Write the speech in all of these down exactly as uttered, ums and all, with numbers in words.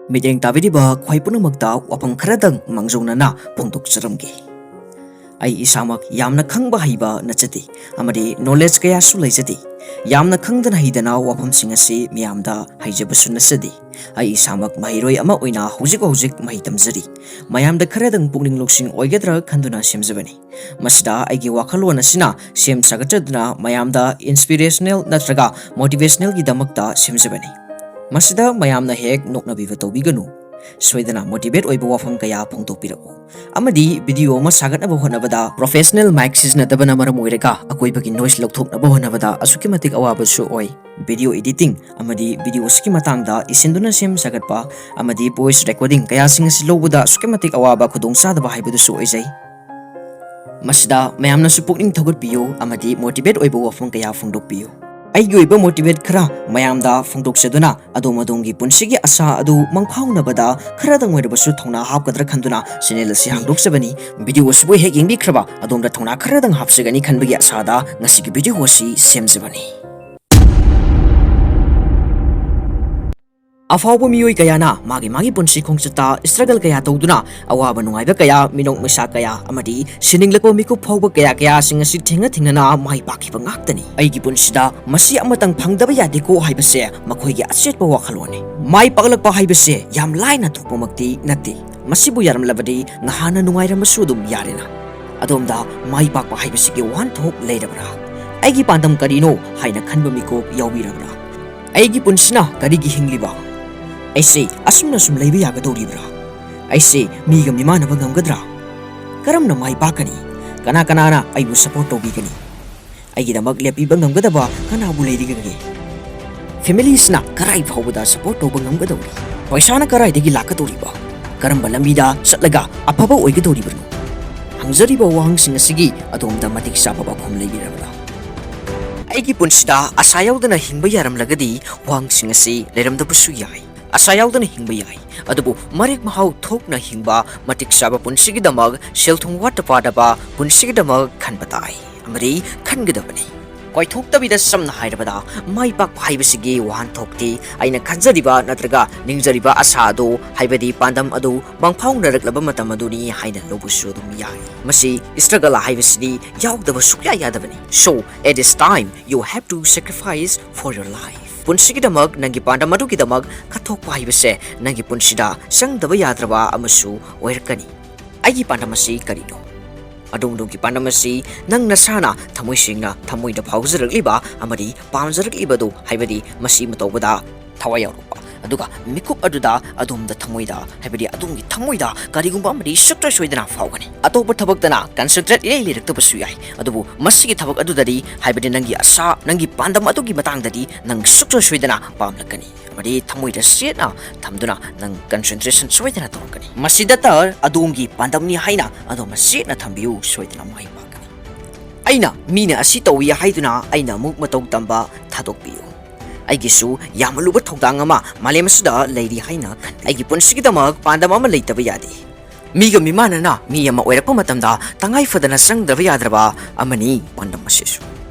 ꯃꯤꯠꯌꯦꯡ ꯇꯥꯕꯤꯔꯤꯕ ꯈ꯭ꯋꯥꯏ ꯄꯨꯝꯅꯃꯛꯇ ꯋꯥꯐꯝ ꯈꯔꯗꯪ ꯃꯥꯡꯖꯧꯅꯅ ꯐꯣꯡꯗꯣꯛꯆꯔꯝꯒꯦ꯫ ꯑꯩ ꯏꯁꯥꯃꯛ ꯌꯥꯝꯅ ꯈꯪꯕ ꯍꯩꯕ ꯅꯠꯆꯗꯦ ꯑꯃꯗꯤ knowledge ꯀꯌꯥꯁꯨ ꯂꯩꯖꯗꯦ꯫ ꯌꯥꯝꯅ ꯈꯪꯗꯅ ꯍꯩꯗꯅ ꯋꯥꯐꯝꯁꯤꯡ ꯑꯁꯤ ꯃꯤꯌꯥꯝꯗ ꯍꯩꯖꯕꯁꯨ ꯅꯠꯆꯗꯦ꯫ ꯑꯩ ꯏꯁꯥꯃꯛ ꯃꯍꯩꯔꯣꯏ ꯑꯃ ꯑꯣꯏꯅ ꯍꯧꯖꯤꯛ ꯍꯧꯖꯤꯛ ꯃꯍꯩ ꯇꯝꯖꯔꯤ꯫ ꯃꯌꯥꯝꯗ ꯈꯔꯗꯪ ꯄꯨꯛꯅꯤꯡ ꯂꯧꯁꯤꯡ ꯑꯣꯏꯒꯗ꯭ꯔꯥ ꯈꯟꯗꯨꯅ ꯁꯦꯝꯖꯕꯅꯤ꯫ ꯃꯁꯤꯗ ꯑꯩꯒꯤ ꯋꯥꯈꯜꯂꯣꯟ ꯑꯁꯤꯅ ꯁꯦꯝ ꯁꯥꯒꯠꯆꯗꯨꯅ ꯃꯌꯥꯝꯗ inspirational ꯅꯠꯇ꯭ꯔꯒ motivationalꯒꯤꯗꯃꯛꯇ ꯁꯦꯝꯖꯕꯅꯤ꯫ ꯃꯁꯤꯗ ꯃꯌꯥꯝꯅ ꯍꯦꯛ ꯅꯣꯛꯅꯕꯤꯕ ꯇꯧꯕꯤꯒꯅꯨ꯫ ꯁꯣꯏꯗꯅ motivate ꯑꯣꯏꯕ ꯋꯥꯐꯝ ꯀꯌꯥ ꯐꯣꯡꯗꯣꯛꯄꯤꯔꯛꯎ꯫ ꯑꯃꯗꯤ video ꯑꯃ ꯁꯥꯒꯠꯅꯕ ꯍꯣꯠꯅꯕꯗ professional mic ꯁꯤꯖꯤꯟꯅꯗꯕꯅ ꯃꯔꯝ ꯑꯣꯏꯔꯒ ꯑꯀꯣꯏꯕꯒꯤ noise ꯂꯧꯊꯣꯛꯅꯕ ꯍꯣꯠꯅꯕꯗ ꯑꯁꯨꯛꯀꯤ ꯃꯇꯤꯛ ꯑꯋꯥꯕꯁꯨ ꯑꯣꯏ꯫ Video editing ꯑꯃꯗꯤ video ꯑꯁꯤꯒꯤ ꯃꯇꯥꯡꯗ ꯏꯁꯤꯟꯗꯨꯅ ꯁꯦꯝ ꯁꯥꯒꯠꯄ ꯑꯃꯗꯤ voice recording ꯀꯌꯥꯁꯤꯡ ꯑꯁꯤ ꯂꯧꯕꯗ ꯑꯁꯨꯛꯀꯤ ꯃꯇꯤꯛ ꯑꯋꯥꯕ ꯈꯨꯗꯣꯡꯆꯥꯗꯕ ꯍꯥꯏꯕꯗꯨꯁꯨ ꯑꯣꯏꯖꯩ꯫ ꯃꯁꯤꯗ ꯃꯌꯥꯝꯅꯁꯨ ꯄꯨꯛꯅꯤꯡ ꯊꯧꯒꯠꯄꯤꯌꯨ ꯑꯃꯗꯤ motivate ꯑꯣꯏꯕ ꯋꯥꯐꯝ ꯀꯌꯥ ꯐꯣꯡꯗꯣꯛꯄꯤꯌꯨ꯫ ꯑꯩꯒꯤ ꯑꯣꯏꯕ motivate ꯈꯔ ꯃꯌꯥꯝꯗ ꯐꯣꯡꯗꯣꯛꯆꯗꯨꯅ ꯑꯗꯣꯝ ꯑꯗꯣꯝꯒꯤ ꯄꯨꯟꯁꯤꯒꯤ ꯑꯁꯥ ꯑꯗꯨ ꯃꯪꯐꯥꯎꯅꯕꯗ ꯈꯔꯗꯪ ꯑꯣꯏꯔꯕꯁꯨ ꯊꯧꯅꯥ ꯍꯥꯞꯀꯗ꯭ꯔꯥ ꯈꯟꯗꯨꯅ channel ꯑꯁꯤ ꯍꯥꯡꯗꯣꯛꯆꯕꯅꯤ꯫ Video ꯑꯁꯤꯕꯨ ꯍꯦꯛ ꯌꯦꯡꯕꯤꯈ꯭ꯔꯕ ꯑꯗꯣꯝꯗ ꯊꯧꯅꯥ ꯈꯔꯗꯪ ꯍꯥꯞꯆꯒꯅꯤ ꯈꯟꯕꯒꯤ ꯑꯁꯥꯗ ꯉꯁꯤꯒꯤ video ꯑꯁꯤ ꯁꯦꯝꯖꯕꯅꯤ꯫ ꯑꯐꯥꯎꯕ ꯃꯤꯑꯣꯏ ꯀꯌꯥꯅ ꯃꯥꯒꯤ ꯃꯥꯒꯤ ꯄꯨꯟꯁꯤ ꯈꯣꯡꯆꯠꯇ struggle ꯀꯌꯥ ꯇꯧꯗꯨꯅ ꯑꯋꯥꯕ ꯅꯨꯡꯉꯥꯏꯕ ꯀꯌꯥ, ꯃꯤꯅꯣꯛ ꯃꯩꯁꯥ ꯀꯌꯥ ꯑꯃꯗꯤ ꯁꯤꯅꯤꯡꯂꯛꯄ ꯃꯤꯀꯨꯞ ꯐꯥꯎꯕ ꯀꯌꯥ ꯀꯌꯥꯁꯤꯡ ꯑꯁꯤ ꯊꯦꯡꯅ ꯊꯦꯡꯅꯅ ꯃꯥꯏ ꯄꯥꯛꯈꯤꯕ ꯉꯥꯛꯇꯅꯤ꯫ ꯑꯩꯒꯤ ꯄꯨꯟꯁꯤꯗ ꯃꯁꯤ ꯑꯃꯇꯪ ꯐꯪꯗꯕ ꯌꯥꯗꯦꯀꯣ ꯍꯥꯏꯕꯁꯦ ꯃꯈꯣꯏꯒꯤ ꯑꯆꯦꯠꯄ ꯋꯥꯈꯜꯂꯣꯟꯅꯤ꯫ ꯃꯥꯏ ꯄꯥꯛꯂꯛꯄ ꯍꯥꯏꯕꯁꯦ ꯌꯥꯝ ꯂꯥꯏꯅ ꯊꯣꯛꯄꯃꯛꯇꯤ ꯅꯠꯇꯦ꯫ ꯃꯁꯤꯕꯨ ꯌꯥꯔꯝꯂꯕꯗꯤ ꯉꯍꯥꯟꯅ ꯅꯨꯡꯉꯥꯏꯔꯝꯕꯁꯨ ꯑꯗꯨꯝ ꯌꯥꯔꯦꯅ꯫ ꯑꯗꯣꯝꯗ ꯃꯥꯏ ꯄꯥꯛꯄ ꯍꯥꯏꯕꯁꯤꯒꯤ ꯋꯥꯍꯟꯊꯣꯛ ꯂꯩꯔꯕ꯭ꯔꯥ? ꯑꯩꯒꯤ ꯄꯥꯟꯗꯝ ꯀꯔꯤꯅꯣ ꯍꯥꯏꯅ ꯈꯟꯕ ꯃꯤꯀꯨꯞ ꯌꯥꯎꯕꯤꯔꯕ꯭ꯔꯥ? ꯑꯩꯒꯤ ꯄꯨꯟꯁꯤꯅ ꯀꯔꯤꯒꯤ ꯍꯤꯡꯂꯤꯕ? ꯑꯩꯁꯦ ꯑꯁꯨꯝꯅ ꯁꯨꯝ ꯂꯩꯕ ꯌꯥꯒꯗꯧꯔꯤꯕ꯭ꯔꯥ? ꯑꯩꯁꯦ ꯃꯤꯒ ꯃꯤꯃꯥꯟꯅꯕ ꯉꯝꯒꯗ꯭ꯔꯥ? ꯀꯔꯝꯅ ꯃꯥꯏ ꯄꯥꯛꯀꯅꯤ? ꯀꯅꯥ ꯀꯅꯥꯅ ꯑꯩꯕꯨ support ꯇꯧꯕꯤꯒꯅꯤ? ꯑꯩꯒꯤꯗꯃꯛ ꯂꯦꯞꯄꯤꯕ ꯉꯝꯒꯗꯕ ꯀꯅꯥꯕꯨ ꯂꯩꯔꯤꯒꯦ? Familyꯁꯤꯅ ꯀꯔꯥꯏ ꯐꯥꯎꯕꯗ support ꯇꯧꯕ ꯉꯝꯒꯗꯧꯔꯤ? ꯄꯩꯁꯥꯅ ꯀꯔꯥꯏꯗꯒꯤ ꯂꯥꯛꯀꯗꯧꯔꯤꯕ? ꯀꯔꯝꯕ ꯂꯝꯕꯤꯗ ꯆꯠꯂꯒ ꯑꯐꯕ ꯑꯣꯏꯒꯗꯧꯔꯤꯕꯅꯣ? ꯍꯪꯖꯔꯤꯕ ꯋꯥꯍꯪꯁꯤꯡ ꯑꯁꯤꯒꯤ ꯑꯗꯣꯝꯗ ꯃꯇꯤꯛ ꯆꯥꯕ ꯄꯥꯎꯈꯨꯝ ꯂꯩꯕꯤꯔꯕ꯭ꯔꯥ? ꯑꯩꯒꯤ ꯄꯨꯟꯁꯤꯗ ꯑꯁꯥ ꯌꯥꯎꯗꯅ ꯍꯤꯡꯕ ꯌꯥꯔꯝꯂꯒꯗꯤ ꯋꯥꯍꯪꯁꯤꯡ ꯑꯁꯤ ꯂꯩꯔꯝꯗꯕꯁꯨ ꯌꯥꯏ꯫ ꯑꯁꯥ ꯌꯥꯎꯗꯅ ꯍꯤꯡꯕ ꯌꯥꯏ, ꯑꯗꯨꯕꯨ ꯃꯔꯦꯛ ꯃꯍꯥꯎ ꯊꯣꯛꯅ ꯍꯤꯡꯕ, ꯃꯇꯤꯛ ꯆꯥꯕ ꯄꯨꯟꯁꯤꯒꯤꯗꯃꯛ ꯁꯦꯜ ꯊꯨꯝ ꯋꯥꯠꯇ ꯄꯥꯗꯕ ꯄꯨꯟꯁꯤꯒꯤꯗꯃꯛ ꯈꯟꯕ ꯇꯥꯏ ꯑꯃꯗꯤ ꯈꯟꯒꯗꯕꯅꯤ꯫ ꯑꯣꯏꯊꯣꯛꯇꯕꯤꯗ ꯁꯝꯅ ꯍꯥꯏꯔꯕꯗ, ꯃꯥꯏ ꯄꯥꯛꯄ ꯍꯥꯏꯕꯁꯤꯒꯤ ꯋꯥꯍꯟꯊꯣꯛꯇꯤ ꯑꯩꯅ ꯈꯟꯖꯔꯤꯕ ꯅꯠꯇ꯭ꯔꯒ ꯅꯤꯡꯖꯔꯤꯕ ꯑꯁꯥ ꯑꯗꯨ, ꯍꯥꯏꯕꯗꯤ ꯄꯥꯟꯗꯝ ꯑꯗꯨ ꯃꯪꯐꯥꯎꯅꯔꯛꯂꯕ ꯃꯇꯝ ꯑꯗꯨꯅꯤ ꯍꯥꯏꯅ ꯂꯧꯕꯁꯨ ꯑꯗꯨꯝ ꯌꯥꯏ꯫ ꯃꯁꯤ struggle ꯍꯥꯏꯕꯁꯤꯗꯤ ꯌꯥꯎꯗꯕ ꯁꯨꯛꯌꯥ ꯌꯥꯗꯕꯅꯤ꯫ So, at this time, you have to sacrifice for your life. ꯄꯨꯟꯁꯤꯒꯤꯗꯃꯛ, ꯅꯪꯒꯤ ꯄꯥꯟꯗꯝ ꯑꯗꯨꯒꯤꯗꯃꯛ ꯀꯠꯊꯣꯛꯄ ꯍꯥꯏꯕꯁꯦ ꯅꯪꯒꯤ ꯄꯨꯟꯁꯤꯗ ꯆꯪꯗꯕ ꯌꯥꯗ꯭ꯔꯕ ꯑꯃꯁꯨ ꯑꯣꯏꯔꯛꯀꯅꯤ꯫ ꯑꯩꯒꯤ ꯄꯥꯟꯗꯝ ꯑꯁꯤ ꯀꯔꯤꯅꯣ? ꯑꯗꯣꯝ ꯑꯗꯣꯝꯒꯤ ꯄꯥꯟꯗꯝ ꯑꯁꯤ ꯅꯪ ꯅꯁꯥꯅ ꯊꯃꯣꯏ ꯁꯦꯡꯅ ꯊꯃꯣꯏꯗ ꯐꯥꯎꯖꯔꯛꯂꯤꯕ ꯑꯃꯗꯤ ꯄꯥꯝꯖꯔꯛꯂꯤꯕꯗꯨ, ꯍꯥꯏꯕꯗꯤ ꯃꯁꯤꯃ ꯇꯧꯕꯗ ꯊꯋꯥꯏ ꯌꯥꯎꯔꯛꯄ, ꯑꯗꯨꯒ ꯃꯤꯀꯨꯞ ꯑꯗꯨꯗ ꯑꯗꯣꯝꯗ ꯊꯃꯣꯏꯗ, ꯍꯥꯏꯕꯗꯤ ꯑꯗꯣꯝꯒꯤ ꯊꯃꯣꯏꯗ ꯀꯔꯤꯒꯨꯝꯕ ꯑꯃꯗꯤ ꯁꯨꯛꯁꯣꯏ ꯁꯣꯏꯗꯅ ꯐꯥꯎꯒꯅꯤ꯫ ꯑꯇꯣꯞꯄ ꯊꯕꯛꯇꯅ concentrate ꯏꯔꯩ ꯂꯩꯔꯛꯇꯕꯁꯨ ꯌꯥꯏ, ꯑꯗꯨꯕꯨ ꯃꯁꯤꯒꯤ ꯊꯕꯛ ꯑꯗꯨꯗꯗꯤ, ꯍꯥꯏꯕꯗꯤ ꯅꯪꯒꯤ ꯑꯁꯥ, ꯅꯪꯒꯤ ꯄꯥꯟꯗꯝ ꯑꯗꯨꯒꯤ ꯃꯇꯥꯡꯗꯗꯤ ꯅꯪ ꯁꯨꯛꯁꯣꯏ ꯁꯣꯏꯗꯅ ꯄꯥꯝꯂꯛꯀꯅꯤ ꯑꯃꯗꯤ ꯊꯃꯣꯏꯗ ꯆꯦꯠꯅ ꯊꯝꯗꯨꯅ ꯅꯪ concentration ꯁꯣꯏꯗꯅ ꯇꯧꯔꯛꯀꯅꯤ꯫ ꯃꯁꯤꯗꯇ ꯑꯗꯣꯝꯒꯤ ꯄꯥꯟꯗꯝꯅꯤ ꯍꯥꯏꯅ ꯑꯗꯣꯝꯅ ꯆꯦꯠꯅ ꯊꯝꯕꯤꯌꯨ, ꯁꯣꯏꯗꯅ ꯃꯥꯏ ꯄꯥꯛꯀꯅꯤ꯫ ꯑꯩꯅ ꯃꯤꯅ ꯑꯁꯤ ꯇꯧꯏ ꯍꯥꯏꯗꯨꯅ ꯑꯩꯅ ꯑꯃꯨꯛ ꯃꯇꯧ ꯇꯝꯕ ꯊꯥꯗꯣꯛꯄꯤꯌꯨ꯫ ꯑꯩꯒꯤꯁꯨ ꯌꯥꯝꯅ ꯂꯨꯕ ꯊꯧꯗꯥꯡ ꯑꯃ ꯃꯥꯂꯦꯝ ꯑꯁꯤꯗ ꯂꯩꯔꯤ ꯍꯥꯏꯅ ꯈꯟꯕꯤ꯫ ꯑꯩꯒꯤ ꯄꯨꯟꯁꯤꯒꯤꯗꯃꯛ ꯄꯥꯟꯗꯝ ꯑꯃ ꯂꯩꯇꯕ ꯌꯥꯗꯦ꯫ ꯃꯤꯒ ꯃꯤꯃꯥꯟꯅꯅ ꯃꯤ ꯑꯃ ꯑꯣꯏꯔꯛꯄ ꯃꯇꯝꯗ ꯇꯉꯥꯏ ꯐꯗꯅ ꯆꯪꯗ꯭ꯔꯕ ꯌꯥꯗ꯭ꯔꯕ ꯑꯃꯅꯤ ꯄꯥꯟꯗꯝ ꯑꯁꯤꯁꯨ꯫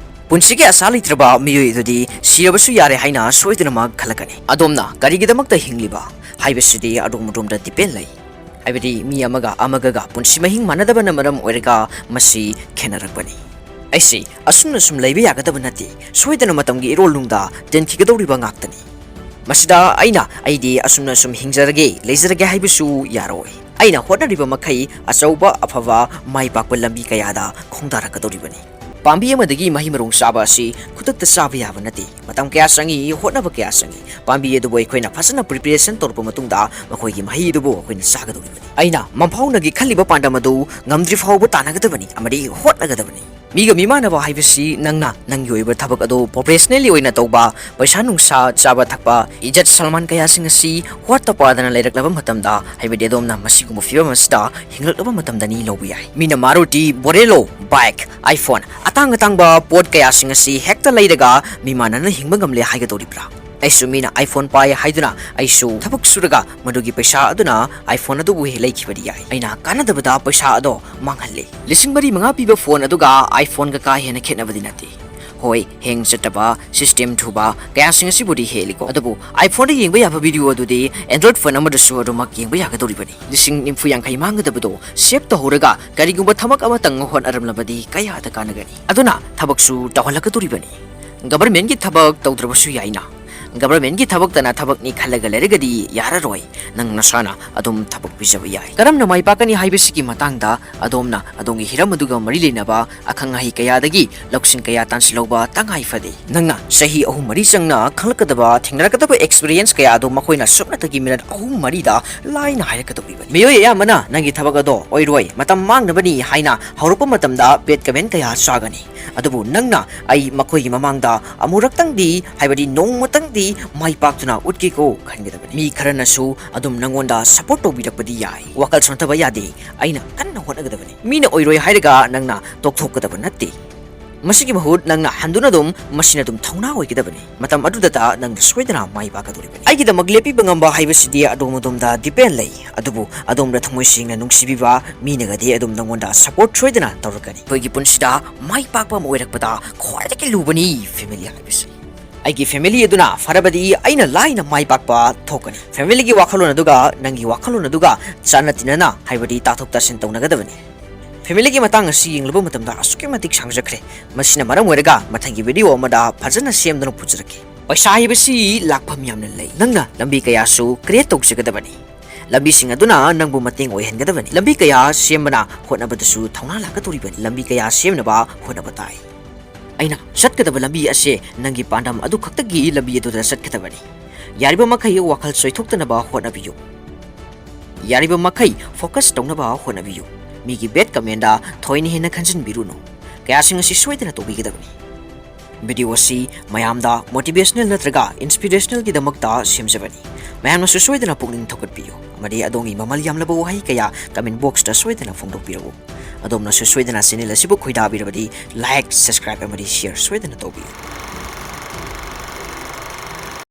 ꯄꯨꯟꯁꯤꯒꯤ ꯑꯁꯥ ꯂꯩꯇ꯭ꯔꯕ ꯃꯤꯑꯣꯏ ꯑꯗꯨꯗꯤ ꯁꯤꯔꯕꯁꯨ ꯌꯥꯔꯦ ꯍꯥꯏꯅ ꯁꯣꯏꯗꯅꯃꯛ ꯈꯜꯂꯛꯀꯅꯤ꯫ ꯑꯗꯣꯝꯅ ꯀꯔꯤꯒꯤꯗꯃꯛꯇ ꯍꯤꯡꯂꯤꯕ ꯍꯥꯏꯕꯁꯤꯗꯤ ꯑꯗꯣꯝ ꯑꯗꯣꯝꯗ depend ꯂꯩ꯫ ꯍꯥꯏꯕꯗꯤ ꯃꯤ ꯑꯃꯒ ꯑꯃꯒꯒ ꯄꯨꯟꯁꯤ ꯃꯍꯤꯡ ꯃꯥꯟꯅꯗꯕꯅ ꯃꯔꯝ ꯑꯣꯏꯔꯒ ꯃꯁꯤ ꯈꯦꯠꯅꯔꯛꯄꯅꯤ꯫ ꯑꯩꯁꯤ ꯑꯁꯨꯝꯅ ꯁꯨꯝ ꯂꯩꯕ ꯌꯥꯒꯗꯕ ꯅꯠꯇꯦ, ꯁꯣꯏꯗꯅ ꯃꯇꯝꯒꯤ ꯏꯔꯣꯜꯅꯨꯡꯗ ꯇꯤꯟꯈꯤꯒꯗꯧꯔꯤꯕ ꯉꯥꯛꯇꯅꯤ꯫ ꯃꯁꯤꯗ ꯑꯩꯅ "ꯑꯩꯗꯤ ꯑꯁꯨꯝꯅ ꯁꯨꯝ ꯍꯤꯡꯖꯔꯒꯦ, ꯂꯩꯖꯔꯒꯦ" ꯍꯥꯏꯕꯁꯨ ꯌꯥꯔꯣꯏ꯫ ꯑꯩꯅ ꯍꯣꯠꯅꯔꯤꯕ ꯃꯈꯩ ꯑꯆꯧꯕ, ꯑꯐꯕ, ꯃꯥꯏ ꯄꯥꯛꯄ ꯂꯝꯕꯤ ꯀꯌꯥꯗ ꯈꯣꯡꯗꯥꯔꯛꯀꯗꯧꯔꯤꯕꯅꯤ꯫ ꯄꯥꯝꯕꯤ ꯑꯃꯗꯒꯤ ꯃꯍꯩ ꯃꯔꯣꯡ ꯆꯥꯕ ꯑꯁꯤ ꯈꯨꯗꯛꯇ ꯆꯥꯕ ꯌꯥꯕ ꯅꯠꯇꯦ꯫ ꯃꯇꯝ ꯀꯌꯥ ꯆꯪꯏ, ꯍꯣꯠꯅꯕ ꯀꯌꯥ ꯆꯪꯏ꯫ ꯄꯥꯝꯕꯤ ꯑꯗꯨꯕꯨ ꯑꯩꯈꯣꯏꯅ ꯐꯖꯅ preparation ꯇꯧꯔꯛꯄ ꯃꯇꯨꯡꯗ ꯃꯈꯣꯏꯒꯤ ꯃꯍꯩ ꯑꯗꯨꯕꯨ ꯑꯩꯈꯣꯏꯅ ꯆꯥꯒꯗꯧꯔꯤꯕꯅꯤ꯫ ꯑꯩꯅ ꯃꯪꯐꯥꯎꯅꯒꯦ ꯈꯜꯂꯤꯕ ꯄꯥꯟꯗꯝ ꯑꯗꯨ ꯉꯝꯗ꯭ꯔꯤ ꯐꯥꯎꯕ ꯇꯥꯟꯅꯒꯗꯕꯅꯤ ꯑꯃꯗꯤ ꯍꯣꯠꯅꯒꯗꯕꯅꯤ꯫ ꯃꯤꯒ ꯃꯤꯃꯥꯟꯅꯕ ꯍꯥꯏꯕꯁꯤ ꯅꯪꯅ ꯅꯪꯒꯤ ꯑꯣꯏꯕ ꯊꯕꯛ ꯑꯗꯨ professionally ꯑꯣꯏꯅ ꯇꯧꯕ, ꯄꯩꯁꯥ ꯅꯨꯡꯁꯥ, ꯆꯥꯕ ꯊꯛꯄ, ꯏꯖꯠ ꯁꯜꯃꯥꯟ ꯀꯌꯥꯁꯤꯡ ꯑꯁꯤ ꯋꯥꯠꯇ ꯄꯥꯗꯅ ꯂꯩꯔꯛꯂꯕ ꯃꯇꯝꯗ, ꯍꯥꯏꯕꯗꯤ ꯑꯗꯣꯝꯅ ꯃꯁꯤꯒꯨꯝꯕ ꯐꯤꯕꯝ ꯑꯁꯤꯗ ꯍꯤꯡꯂꯛꯂꯕ ꯃꯇꯝꯗꯅꯤ ꯂꯧꯕ ꯌꯥꯏ꯫ ꯃꯤꯅ Maruti, Bolero, bike, iPhone, ꯑꯇꯥꯡ ꯑꯇꯥꯡꯕ ꯄꯣꯠ ꯀꯌꯥꯁꯤꯡ ꯑꯁꯤ ꯍꯦꯛꯇ ꯂꯩꯔꯒ ꯃꯤꯃꯥꯟꯅꯅ ꯍꯤꯡꯕ ꯉꯝꯂꯦ ꯍꯥꯏꯒꯗꯧꯔꯤꯕ꯭ꯔꯥ? ꯑꯩꯁꯨ ꯃꯤꯅ iPhone ꯄꯥꯏ ꯍꯥꯏꯗꯨꯅ ꯑꯩꯁꯨ ꯊꯕꯛ ꯁꯨꯔꯒ ꯃꯗꯨꯒꯤ ꯄꯩꯁꯥ ꯑꯗꯨꯅ iPhone ꯑꯗꯨꯕꯨ ꯍꯦꯛ ꯂꯩꯈꯤꯕꯗꯤ ꯌꯥꯏ꯫ ꯑꯩꯅ ꯀꯥꯟꯅꯗꯕꯗ ꯄꯩꯁꯥ ꯑꯗꯣ ꯃꯥꯡꯍꯜꯂꯤ꯫ ꯂꯤꯁꯤꯡ ꯃꯔꯤ ꯃꯉꯥ ꯄꯤꯕ phone ꯑꯗꯨꯒ iPhone ꯒ ꯀꯥ ꯍꯦꯟꯅ ꯈꯦꯠꯅꯕꯗꯤ ꯅꯠꯇꯦ꯫ ꯍꯣꯏ, ꯍꯦꯡ ꯆꯠꯇꯕ, ꯁꯤꯁꯇꯦꯝ ꯊꯨꯕ ꯀꯌꯥꯁꯤꯡ ꯑꯁꯤꯕꯨꯗꯤ ꯍꯦꯜꯂꯤꯀꯣ꯫ ꯑꯗꯨꯕꯨ iPhone-ꯗ ꯌꯦꯡꯕ ꯌꯥꯕ video ꯑꯗꯨꯗꯤ Android phone ꯑꯃꯗꯁꯨ ꯑꯗꯨꯃꯛ ꯌꯦꯡꯕ ꯌꯥꯒꯗꯧꯔꯤꯕꯅꯤ꯫ ꯂꯤꯁꯤꯡ ꯅꯤꯐꯨ ꯌꯥꯡꯈꯩ ꯃꯥꯡꯒꯗꯕꯗꯣ save ꯇꯧꯍꯧꯔꯒ ꯀꯔꯤꯒꯨꯝꯕ ꯊꯕꯛ ꯑꯃꯇꯪ ꯍꯣꯠꯅꯔꯝꯂꯕꯗꯤ ꯀꯌꯥꯗ ꯀꯥꯟꯅꯒꯅꯤ? ꯑꯗꯨꯅ ꯊꯕꯛꯁꯨ ꯇꯧꯍꯜꯂꯛꯀꯗꯧꯔꯤꯕꯅꯤ꯫ Government-ꯀꯤ ꯊꯕꯛ ꯇꯧꯗ꯭ꯔꯕꯁꯨ ꯌꯥꯏꯅ꯫ Government-ꯀꯤ ꯊꯕꯛꯇꯅ ꯊꯕꯛꯅꯤ ꯈꯜꯂꯒ ꯂꯩꯔꯒꯗꯤ ꯌꯥꯔꯔꯣꯏ꯫ ꯅꯪ ꯅꯁꯥꯅ ꯑꯗꯨꯝ ꯊꯕꯛ ꯄꯤꯖꯕ ꯌꯥꯏ꯫ ꯀꯔꯝꯅ ꯃꯥꯏ ꯄꯥꯛꯀꯅꯤ ꯍꯥꯏꯕꯁꯤꯒꯤ ꯃꯇꯥꯡꯗ ꯑꯗꯣꯝꯅ ꯑꯗꯣꯝꯒꯤ ꯍꯤꯔꯝ ꯑꯗꯨꯒ ꯃꯔꯤ ꯂꯩꯅꯕ ꯑꯈꯪ ꯑꯍꯩ ꯀꯌꯥꯗꯒꯤ ꯂꯧꯁꯤꯡ ꯀꯌꯥ ꯇꯥꯟꯁꯤꯜꯍꯧꯕ ꯇꯉꯥꯏ ꯐꯗꯦ꯫ ꯅꯪꯅ ꯆꯍꯤ ꯑꯍꯨꯝ ꯃꯔꯤ ꯆꯪꯅ ꯈꯪꯂꯛꯀꯗꯕ, ꯊꯦꯡꯅꯔꯛꯀꯗꯕ experience ꯀꯌꯥ ꯑꯗꯨ ꯃꯈꯣꯏꯅ ꯁꯨꯞꯅꯇꯒꯤ minute ꯑꯍꯨꯝ ꯃꯔꯤꯗ ꯂꯥꯏꯅ ꯍꯥꯏꯔꯛꯀꯗꯧꯔꯤꯕꯅꯤ꯫ ꯃꯤꯑꯣꯏ ꯑꯌꯥꯝꯕꯅ ꯅꯪꯒꯤ ꯊꯕꯛ ꯑꯗꯣ ꯑꯣꯏꯔꯣꯏ, ꯃꯇꯝ ꯃꯥꯡꯅꯕꯅꯤ ꯍꯥꯏꯅ ꯍꯧꯔꯛꯄ ꯃꯇꯝꯗ bad comment ꯀꯌꯥ ꯆꯥꯒꯅꯤ꯫ ꯑꯗꯨꯕꯨ ꯅꯪꯅ ꯑꯩ ꯃꯈꯣꯏꯒꯤ ꯃꯃꯥꯡꯗ ꯑꯃꯨꯔꯛꯇꯪꯗꯤ, ꯍꯥꯏꯕꯗꯤ ꯅꯣꯡꯃꯇꯪꯗꯤ ꯃꯥꯏ ꯄꯥꯛꯇꯨꯅ ꯎꯠꯀꯦꯀꯣ ꯈꯟꯒꯗꯕꯅꯤ꯫ ꯃꯤ ꯈꯔꯅꯁꯨ ꯑꯗꯨꯝ ꯅꯪꯉꯣꯟꯗ support ꯇꯧꯕꯤꯔꯛꯄꯗꯤ ꯌꯥꯏ꯫ ꯋꯥꯈꯜ ꯁꯣꯟꯊꯕ ꯌꯥꯗꯦ꯫ ꯑꯩꯅ ꯀꯟꯅ ꯍꯣꯠꯅꯒꯗꯕꯅꯤ꯫ ꯃꯤꯅ ꯑꯣꯏꯔꯣꯏ ꯍꯥꯏꯔꯒ ꯅꯪꯅ ꯇꯣꯛꯊꯣꯛꯀꯗꯕ ꯅꯠꯇꯦ꯫ ꯃꯁꯤꯒꯤ ꯃꯍꯨꯠ ꯅꯪꯅ ꯍꯟꯗꯨꯅ ꯑꯗꯨꯝ ꯃꯁꯤꯅ ꯑꯗꯨꯝ ꯊꯧꯅꯥ ꯑꯣꯏꯒꯗꯕꯅꯤ꯫ ꯃꯇꯝ ꯑꯗꯨꯗꯇ ꯅꯪꯅ ꯁꯣꯏꯗꯅ ꯃꯥꯏ ꯄꯥꯛꯀꯗꯧꯔꯤꯕꯅꯤ꯫ ꯑꯩꯒꯤꯗꯃꯛ ꯂꯦꯞꯄꯤꯕ ꯉꯝꯕ ꯍꯥꯏꯕꯁꯤꯗꯤ ꯑꯗꯣꯝ ꯑꯗꯣꯝꯗ depend ꯂꯩ꯫ ꯑꯗꯨꯕꯨ ꯑꯗꯣꯝꯗ ꯊꯃꯣꯏ ꯁꯦꯡꯅ ꯅꯨꯡꯁꯤꯕꯤꯕ ꯃꯤꯅꯒꯗꯤ ꯑꯗꯨꯝ ꯅꯪꯉꯣꯟꯗ support ꯁꯣꯏꯗꯅ ꯇꯧꯔꯛꯀꯅꯤ꯫ ꯑꯩꯈꯣꯏꯒꯤ ꯄꯨꯟꯁꯤꯗ ꯃꯥꯏ ꯄꯥꯛꯄ ꯑꯃ ꯑꯣꯏꯔꯛꯄꯗ ꯈ꯭ꯋꯥꯏꯗꯒꯤ ꯂꯨꯕꯅꯤ family ꯍꯥꯏꯕꯁꯤ꯫ ꯑꯩꯒꯤ family ꯑꯗꯨꯅ ꯐꯔꯕꯗꯤ ꯑꯩꯅ ꯂꯥꯏꯅ ꯃꯥꯏ ꯄꯥꯛꯄ ꯊꯣꯛꯀꯅꯤ꯫ Family-ꯒꯤ ꯋꯥꯈꯜꯂꯣꯟ ꯑꯗꯨꯒ ꯅꯪꯒꯤ ꯋꯥꯈꯜꯂꯣꯟ ꯑꯗꯨꯒ ꯆꯥꯟꯅ ꯇꯤꯟꯅꯅ, ꯍꯥꯏꯕꯗꯤ ꯇꯥꯊꯣꯛ ꯇꯥꯁꯤꯟ ꯇꯧꯅꯒꯗꯕꯅꯤ꯫ Family-ꯒꯤ ꯃꯇꯥꯡ ꯑꯁꯤ ꯌꯦꯡꯂꯨꯕ ꯃꯇꯝꯗ ꯑꯁꯨꯛꯀꯤ ꯃꯇꯤꯛ ꯁꯥꯡꯖꯈ꯭ꯔꯦ꯫ ꯃꯁꯤꯅ ꯃꯔꯝ ꯑꯣꯏꯔꯒ ꯃꯊꯪꯒꯤ video ꯑꯃꯗ ꯐꯖꯅ ꯁꯦꯝꯗꯨꯅ ꯄꯨꯖꯔꯛꯀꯦ꯫ ꯄꯩꯁꯥ ꯍꯥꯏꯕꯁꯤ ꯂꯥꯛꯐꯝ ꯌꯥꯝꯅ ꯂꯩ꯫ ꯅꯪꯅ ꯂꯝꯕꯤ ꯀꯌꯥꯁꯨ create ꯇꯧꯖꯒꯗꯕꯅꯤ꯫ ꯂꯝꯕꯤꯁꯤꯡ ꯑꯗꯨꯅ ꯅꯪꯕꯨ ꯃꯇꯦꯡ ꯑꯣꯏꯍꯟꯒꯗꯕꯅꯤ꯫ ꯂꯝꯕꯤ ꯀꯌꯥ ꯁꯦꯝꯕꯅ ꯍꯣꯠꯅꯕꯗꯁꯨ ꯊꯧꯅꯥ ꯂꯥꯛꯀꯗꯧꯔꯤꯕꯅꯤ꯫ ꯂꯝꯕꯤ ꯀꯌꯥ ꯁꯦꯝꯅꯕ ꯍꯣꯠꯅꯕ ꯇꯥꯏ꯫ ꯑꯩꯅ ꯆꯠꯀꯗꯕ ꯂꯝꯕꯤ ꯑꯁꯦ ꯅꯪꯒꯤ ꯄꯥꯟꯗꯝ ꯑꯗꯨ ꯈꯛꯇꯒꯤ ꯂꯝꯕꯤ ꯑꯗꯨꯗ ꯆꯠꯀꯗꯕꯅꯤ꯫ ꯌꯥꯔꯤꯕ ꯃꯈꯩ ꯋꯥꯈꯜ ꯆꯣꯏꯊꯣꯛꯇꯅꯕ ꯍꯣꯠꯅꯕꯤꯌꯨ꯫ ꯌꯥꯔꯤꯕ ꯃꯈꯩ focus ꯇꯧꯅꯕ ꯍꯣꯠꯅꯕꯤꯌꯨ꯫ ꯃꯤꯒꯤ bad comment-ꯗ ꯊꯣꯏꯅ ꯍꯦꯟꯅ ꯈꯟꯖꯤꯟꯕꯤꯔꯨꯅꯨ꯫ ꯀꯌꯥꯁꯤꯡ ꯑꯁꯤ ꯁꯣꯏꯗꯅ ꯇꯧꯕꯤꯒꯗꯕꯅꯤ꯫ Video ꯑꯁꯤ ꯃꯌꯥꯝꯗ motivational ꯅꯠꯇ꯭ꯔꯒ inspirational-ꯒꯤꯗꯃꯛꯇ ꯁꯦꯝꯖꯕꯅꯤ꯫ ꯃꯌꯥꯝꯅꯁꯨ ꯁꯣꯏꯗꯅ ꯄꯨꯛꯅꯤꯡ ꯊꯧꯒꯠꯄꯤꯌꯨ ꯑꯃꯗꯤ ꯑꯗꯣꯝꯒꯤ ꯃꯃꯜ ꯌꯥꯝꯂꯕ ꯋꯥꯍꯩ ꯀꯌꯥ comment box-ꯇ ꯁꯣꯏꯗꯅ ꯐꯣꯡꯗꯣꯛꯄꯤꯔꯛꯎ꯫ ꯑꯗꯣꯝꯅꯁꯨ ꯁꯣꯏꯗꯅ channel ꯑꯁꯤꯕꯨ ꯈꯣꯏꯗꯥꯕꯤꯔꯕꯗꯤ like, subscribe ꯑꯃꯗꯤ share ꯁꯣꯏꯗꯅ ꯇꯧꯕꯤꯌꯨ꯫